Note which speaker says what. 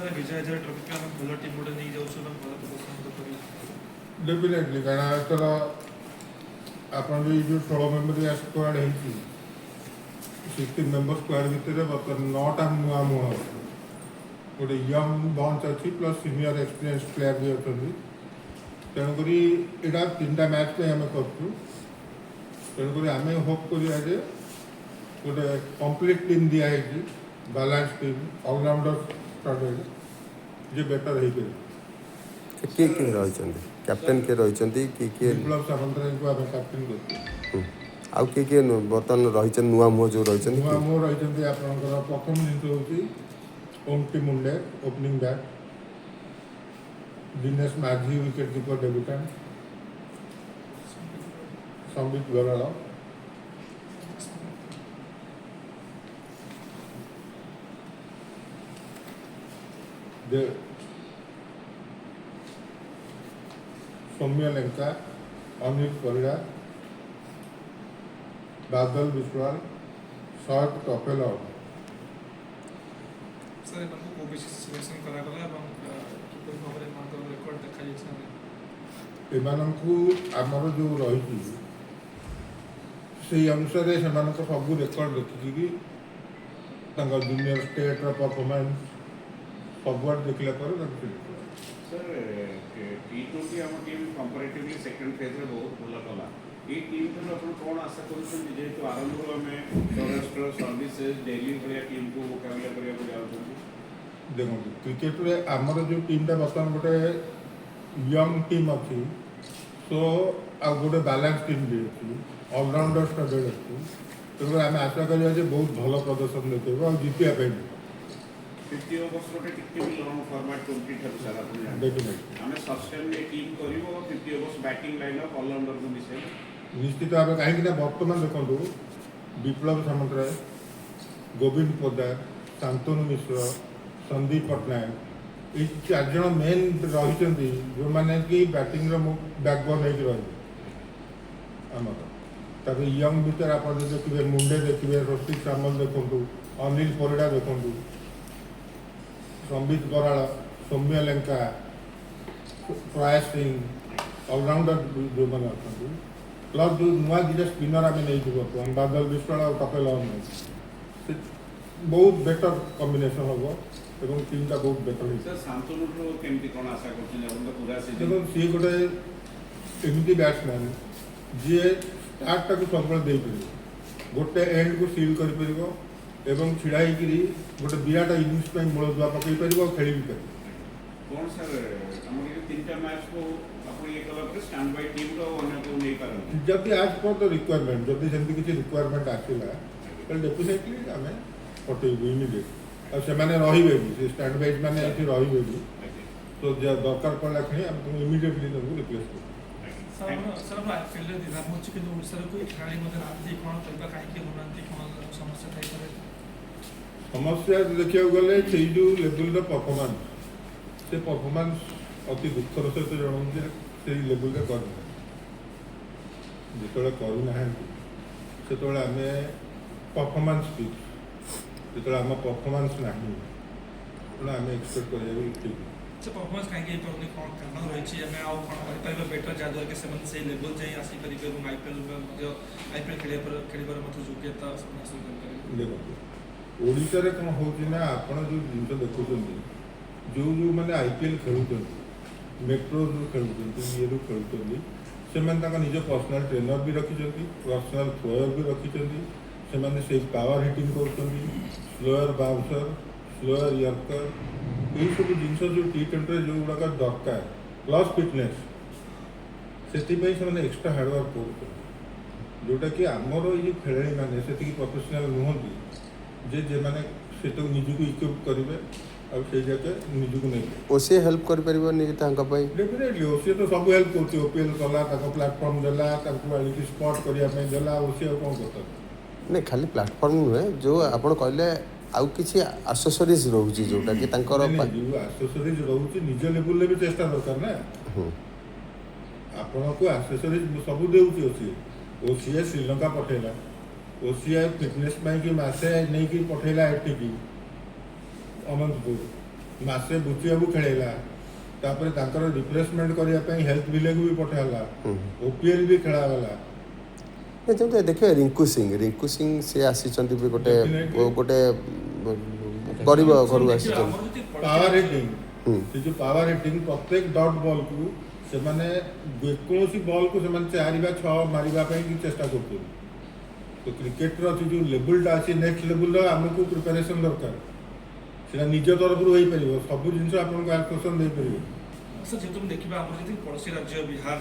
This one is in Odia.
Speaker 1: ସାର୍, ବିଜୟ ହଜାରେ ଟ୍ରଫି ଆମେ ଭଲ ଟିମ୍ ଗୋଟେ ନେଇ ଯାଉଛୁ ଏବଂ ଭଲ ପ୍ରଦର୍ଶନ ମଧ୍ୟ କରିବୁ।
Speaker 2: ଡେଫିନେଟଲି, କାରଣ ଏଥର ଆପଣ ଯେଉଁ 16 ମେମ୍ବରିଆ ସ୍କ୍ୱାଡ୍ ହେଇଛି, 16 ମେମ୍ବର ସ୍କ୍ୱାଡ୍ ଭିତରେ ବର୍ତ୍ତମାନ 9ଟା ନୂଆ ମୁହଁ ଅଛି, ଗୋଟେ ୟଙ୍ଗ ବଞ୍ଚ ଅଛି, ପ୍ଲସ୍ ସିନିୟର ଏକ୍ସପିରିଏନ୍ସ ପ୍ଲେୟାର ବି ଅଛନ୍ତି। ତେଣୁକରି ଏଇଟା 3ଟା ମ୍ୟାଚ୍ ପାଇଁ ଆମେ କରୁଛୁ। ତେଣୁକରି ଆମେ ହୋପ୍ କରିବା ଯେ ଗୋଟେ କମ୍ପ୍ଲିଟ୍ ଟିମ୍ ଦିଆହେଇଛି, ବାଲାନ୍ସ ଟିମ୍, ଅଲରାଉଣ୍ଡର ଷ୍ଟଡେଡ଼, ଯେ ବେଟର୍ ହେଇପାରିବ।
Speaker 3: କିଏ କିଏ ରହିଛନ୍ତି? କ୍ୟାପ୍ଟେନ୍ କିଏ ରହିଛନ୍ତି? କିଏ କିଏ?
Speaker 2: ବିପ୍ଳବ ସାମନ୍ତରାୟଙ୍କୁ ଆମେ କ୍ୟାପ୍ଟେନ୍ କରୁଛୁ।
Speaker 3: ଆଉ କିଏ କିଏ ବର୍ତ୍ତମାନ ରହିଛନ୍ତି, ନୂଆ ମୁହଁ ଯେଉଁ ରହିଛନ୍ତି?
Speaker 2: ନୂଆ ମୁହଁ ରହିଛନ୍ତି ଆପଣଙ୍କର, ପ୍ରଥମ ଜିନିଷ ହେଉଛି ଓମଟି ମୁଣ୍ଡେ opening bat, Dinesh Majhi wicket keeper debutant, Sambit Baral, Soumya Lenka, Anil Parida, Badal Biswal, Sayak Topel.
Speaker 1: Sir, ଏମାନଙ୍କୁ କେଉଁ ବେସିସ୍ ସିଲେକ୍ସନ୍ କରାଗଲା ଏବଂ କିପରି ଭାବରେ ଏମାନଙ୍କର ରେକର୍ଡ଼ ଦେଖାଯାଇଛି ନା ନାହିଁ?
Speaker 2: ଏମାନଙ୍କୁ ଆମର ଯେଉଁ ରହିଛି ସେଇ ଅନୁସାରେ ସେମାନଙ୍କ ସବୁ ରେକର୍ଡ଼ ଦେଖିକି, ତାଙ୍କ ଜୁନିୟର ଷ୍ଟେଟ୍ର ପରଫର୍ମାନ୍ସ ସବୁଆଡ଼େ ଦେଖିଲା ପରେ ତାଙ୍କୁ ସିଲେକ୍ଟ କରାଗଲା।
Speaker 4: ସାର୍, ଟି20 ଆମ ଟିମ୍ କମ୍ପାରେଟିଭଲି ସେକେଣ୍ଡ ଫେଜ୍ରେ ବହୁତ ଭଲ କଲା। ଏଇ ଟିମ୍ ଠାରୁ ଆପଣ କ'ଣ ଆଶା କରୁଛନ୍ତି, ଯେହେତୁ ଆରମ୍ଭରୁ ଆମେ ସୌରାଷ୍ଟ୍ର, ସର୍ଭିସେସ୍, ଡେଲି ଭଳିଆ ଟିମ୍କୁ ମୁକାବିଲା କରିବାକୁ ଯାଉଛନ୍ତି?
Speaker 2: ଦେଖନ୍ତୁ, କ୍ରିକେଟରେ ଆମର ଯେଉଁ ଟିମ୍ଟା ବର୍ତ୍ତମାନ ଗୋଟେ ୟଙ୍ଗ ଟିମ୍ ଅଛି, ସୋ ଆଉ ଗୋଟେ ବାଲାନ୍ସ ଟିମ୍ ବି ଅଛି, ଅଲରାଉଣ୍ଡର ଷ୍ଟଡେଡ଼ ଅଛି। ତେଣୁ ଆମେ ଆଶା କରିବା ଯେ ବହୁତ ଭଲ ପ୍ରଦର୍ଶନ ଦେଖେଇବ ଆଉ ଜିତିବା ପାଇଁ ବି।
Speaker 4: 50 ଓଭର୍ସ ଗୋଟେ ଟିକେ ବି ଲଙ୍ଗ ଫର୍ମାଟ୍ 20 ଠାରୁ। ସାର୍, ଆପଣ ଜାଣିଛନ୍ତି,
Speaker 2: ଡେଫିନେଟଲି।
Speaker 4: ଆମେ ସଷ୍ଟେନ୍ ଏ ଟିମ୍ କରିବ 50 ଓଭର୍ସ ବ୍ୟାଟିଂ ଲାଇନ୍ ଅପ୍ ଅଲରାଉଣ୍ଡରକୁ ମିଶାଇ?
Speaker 2: ନିଶ୍ଚିତ ଭାବେ, କାହିଁକି ନା ବର୍ତ୍ତମାନ ଦେଖନ୍ତୁ, ବିପ୍ଳବ ସାମନ୍ତରାୟ, ଗୋବିନ୍ଦ ପୋଦାର, ଶାନ୍ତନୁ ମିଶ୍ର, ସନ୍ଦୀପ ପଟ୍ଟନାୟକ, ଏଇ ଚାରିଜଣ ମେନ୍ ରହିଛନ୍ତି, ଯେଉଁମାନେ କି ବ୍ୟାଟିଂର ବ୍ୟାକବୋନ୍ ହେଇକି ରହିବେ ଆମର। ତାପରେ ୟଙ୍ଗ ଭିତରେ ଆପଣ ଯଦି ଦେଖିବେ, ମୁଣ୍ଡେ ଦେଖିବେ, ସ୍ୱସ୍ତିକ ସାମଲ ଦେଖନ୍ତୁ, ଅନିଲ ପରିଡ଼ା ଦେଖନ୍ତୁ, ସମ୍ବିତ ବରାଳ, ସୌମ୍ୟ ଲେଙ୍କା, ପ୍ରୟାସ ସିଂ, ଅଲରାଉଣ୍ଡର ଯେଉଁମାନେ ଅଛନ୍ତି, ପ୍ଲସ୍ ଯେଉଁ ନୂଆ 2ଟା ସ୍ପିନର ଆମେ ନେଇଛୁ ବର୍ତ୍ତମାନ, ବାଦଲ ବିଶ୍ୱାଳ ଆଉ କପିଲ ଅହମ୍ମଦ, ସେ ବହୁତ ବେଟର କମ୍ବିନେସନ୍ ହେବ ଏବଂ ଟିମ୍ଟା ବହୁତ ବେଟର ହେଇଯିବ।
Speaker 4: ସାର୍, ଶାନ୍ତନୁଠୁ କେମିତି କ'ଣ ଆଶା କରୁଛନ୍ତି? ଆପଣ ତ ପୁରା ସିଜନ୍
Speaker 2: ଦେଖନ୍ତୁ, ସିଏ ଗୋଟେ ଏମିତି ବ୍ୟାଟ୍ସମ୍ୟାନ୍ ଯିଏ ଷ୍ଟାର୍ଟଟାକୁ ସବୁବେଳେ ଦେଇପାରିବ, ଗୋଟେ ଏଣ୍ଡକୁ ସିଲ୍ କରିପାରିବ ଏବଂ ଛିଡ଼ା ହେଇକିରି ଗୋଟେ ବିରାଟ ଇନିଂସ ପାଇଁ ମୂଳଦୁଆ ପକାଇ ପାରିବ ଆଉ ଖେଳି ବି ପାରିବ।
Speaker 4: କ'ଣ ସାର୍, ଆମର ଏ 3ଟା ମ୍ୟାଚ୍କୁ ଆପଣ ଇଏ କଲା ପରେ ଷ୍ଟାଣ୍ଡ ବାଇ ଟିମ୍ର ଆଉ ଅନ୍ୟ କେଉଁ ନେଇପାରନ୍ତି?
Speaker 2: ଯଦି ଆଜ୍ ପର୍ ଦ ରିକ୍ୱାରମେଣ୍ଟ, ଯଦି ସେମିତି କିଛି ରିକ୍ୱାରମେଣ୍ଟ ଆସିଲା, ତାହେଲେ ଡେଫିନେଟଲି ଆମେ ପଠେଇବୁ ଇମିଡ଼ିଏଟ୍। ଆଉ ସେମାନେ ରହିବେ ବି, ସେ ଷ୍ଟାଣ୍ଡ ବାଇଜ୍ ମାନେ ଏଠି ରହିବେ ବି। ତ ଦରକାର ପଡ଼ିଲା କ୍ଷଣି ଆମେ ତାଙ୍କୁ ଇମିଡ଼ିଏଟଲି ତାଙ୍କୁ ରିପ୍ଲେସ୍ କରିବୁ।
Speaker 1: ସାର୍, ଆମର ଆଇପିଏଲ୍ରେ ନିଲାମ ହେଉଛି, କିନ୍ତୁ ଓଡ଼ିଶାର କେହି ଖେଳାଳି ମଧ୍ୟ ନାହାନ୍ତି। କ'ଣ କରିବା? କାହିଁକି ହେଉନାହାନ୍ତି? କ'ଣ ସମସ୍ୟା ଥାଇପାରେ?
Speaker 2: ସମସ୍ୟା ଦେଖିବାକୁ ଗଲେ, ସେଇ ଯେଉଁ ଲେବୁଲର ପରଫର୍ମାନ୍ସ, ସେ ପରଫର୍ମାନ୍ସ ଅତି ଦୁଃଖର ସହିତ ଜଣାଉଛି ଯେ ସେଇ ଲେବୁଲରେ କରିନାହାନ୍ତି। ଯେତେବେଳେ କରୁନାହାନ୍ତି, ସେତେବେଳେ ଆମେ ପରଫର୍ମାନ୍ସ ସ୍ପିକ୍, ଯେତେବେଳେ ଆମ ପରଫର୍ମାନ୍ସ ନାହିଁ, ତେଣୁ ଆମେ ଏକ୍ସପେକ୍ଟ କରିବା ବି ଠିକ୍।
Speaker 1: ସେ ପରଫର୍ମାନ୍ସ କାହିଁକି ହେଇପାରୁନି? କ'ଣ କାରଣ ରହିଛି? ଆମେ ଆଉ କ'ଣ କରିପାରିବା ବେଟର୍, ଯାହାଦ୍ୱାରା କି ସେମାନେ ସେଇ ଲେବୁଲ୍ ଯାଇ ଆସିପାରିବେ ଏବଂ ଆଇପିଏଲ୍ ମଧ୍ୟ ଆଇପିଏଲ୍ ଖେଳିବାର ମଧ୍ୟ ଯୋଗ୍ୟତା ସେମାନେ ହାସଲ କରିପାରିବେ?
Speaker 2: ଦେଖନ୍ତୁ, ଓଡ଼ିଶାରେ କ'ଣ ହେଉଛି ନା, ଆପଣ ଯେଉଁ ଜିନିଷ ଦେଖୁଛନ୍ତି, ଯେଉଁ ଯେଉଁମାନେ ଆଇପିଏଲ୍ ଖେଳୁଛନ୍ତି, ମେଟ୍ରୋରୁ ଖେଳୁଛନ୍ତି, ଇଏରୁ ଖେଳୁଛନ୍ତି, ସେମାନେ ତାଙ୍କ ନିଜ ପର୍ସନାଲ୍ ଟ୍ରେନର୍ ବି ରଖିଛନ୍ତି, ପର୍ସନାଲ୍ ଥ୍ରୋୟର୍ ବି ରଖିଛନ୍ତି। ସେମାନେ ସେଇ ପାୱାର ହିଟିଂ କରୁଛନ୍ତି, ସ୍ଲୋୟର ବାଉନ୍ସର, ସ୍ଲୋୟର ୟର୍କର, ଏଇସବୁ ଜିନିଷ ଯେଉଁ ଟି20ରେ ଯେଉଁଗୁଡ଼ାକ ଦରକାର, ପ୍ଲସ୍ ଫିଟନେସ୍, ସେଥିପାଇଁ ସେମାନେ ଏକ୍ସଟ୍ରା ହାର୍ଡ଼ୱାର୍କ କରୁଛନ୍ତି। ଯେଉଁଟାକି ଆମର ଏଇ ଯେଉଁ ଖେଳାଳିମାନେ ସେତିକି ପ୍ରଫେସନାଲ୍ ନୁହନ୍ତି ଯେ ଯେମାନେ ସେତକ ନିଜକୁ ଇକ୍ୱିପ୍ କରିବେ ଆଉ ସେଇ ଯାକେ ନିଜକୁ ନେବେ।
Speaker 3: ଓସିଏ ହେଲ୍ପ କରିପାରିବନି କି ତାଙ୍କ ପାଇଁ?
Speaker 2: ଡେଫିନେଟଲି, ଓସିଏ ତ ସବୁ ହେଲ୍ପ କରୁଛି। ଓପିଏଲ୍ କଲା, ତାଙ୍କ ପ୍ଲାଟଫର୍ମ ଦେଲା, ତାଙ୍କୁ ଆଣିକି ସ୍ପଟ୍ କରିବା ପାଇଁ ଦେଲା। ଓସିଏ ଆଉ କ'ଣ କରିଥାନ୍ତା?
Speaker 3: ନାଇଁ, ଖାଲି ପ୍ଲାଟଫର୍ମ ନୁହେଁ, ଯେଉଁ ଆପଣ କହିଲେ ଆଉ କିଛି ଆସେସରିଜ୍ ରହୁଛି ଯେଉଁଟାକି ତାଙ୍କର
Speaker 2: ନାଇଁ, ଯେଉଁ ଆସେସରିଜ୍ ରହୁଛି, ନିଜ ଲେବୁଲରେ ବି ଚେଷ୍ଟା ଦରକାର ନା। ଆପଣଙ୍କୁ ଆସେସରିଜ୍ ସବୁ ଦେଉଛି ଓସିଏ। ଓସିଏ ଶ୍ରୀଲଙ୍କା ପଠେଇଲା, ଓସିଏ ଫିଟନେସ୍ ପାଇଁକି ମାସେ ନେଇକି ପଠେଇଲା ଏଠିକି ଅନନ୍ତପୁର। ମାସେ ବୁଚିବାବୁ ଖେଳେଇଲା, ତାପରେ ତାଙ୍କର ରିଫ୍ରେଶମେଣ୍ଟ କରିବା ପାଇଁ ହେଲ୍ଥ ଭିଲେଜକୁ ବି ପଠାଗଲା, ଓପିଏଲ୍ ବି ଖେଳାଗଲା।
Speaker 3: ନାଇଁ, ଯେମିତି ଦେଖିବେ ରିଙ୍କୁ ସିଂ, ରିଙ୍କୁ ସିଂ ସେ ଆସିଛନ୍ତି ବି ଗୋଟେ
Speaker 2: Definitely.
Speaker 3: ଗୋଟେ ଗରିବ ଘରୁ ଆସିଛନ୍ତି।
Speaker 1: ଆମର ଯଦି
Speaker 2: ପାୱାର ହିଟିଂ, ସେ ଯେଉଁ ପାୱାର ହିଟିଂ, ପ୍ରତ୍ୟେକ ଡଟ୍ ବଲ୍କୁ ସେମାନେ, ଯେକୌଣସି ବଲ୍କୁ ସେମାନେ 4 ବା 6 ମାରିବା ପାଇଁ ବି ଚେଷ୍ଟା କରୁଛନ୍ତି। ତ କ୍ରିକେଟର ସେ ଯେଉଁ ଲେବୁଲଟା ଅଛି, ନେକ୍ସଟ ଲେବୁଲର ଆମକୁ ପ୍ରିପାରେସନ୍ ଦରକାର। ସେଇଟା ନିଜ ତରଫରୁ ହେଇପାରିବ, ସବୁ ଜିନିଷ ଆପଣଙ୍କୁ ଆକର୍ଷଣ ଦେଇପାରିବ।
Speaker 1: ସାର୍, ଯେହେତୁ ଆମେ ଦେଖିବା ଆମର ଯେତିକି ପଡ଼ୋଶୀ ରାଜ୍ୟ ବିହାର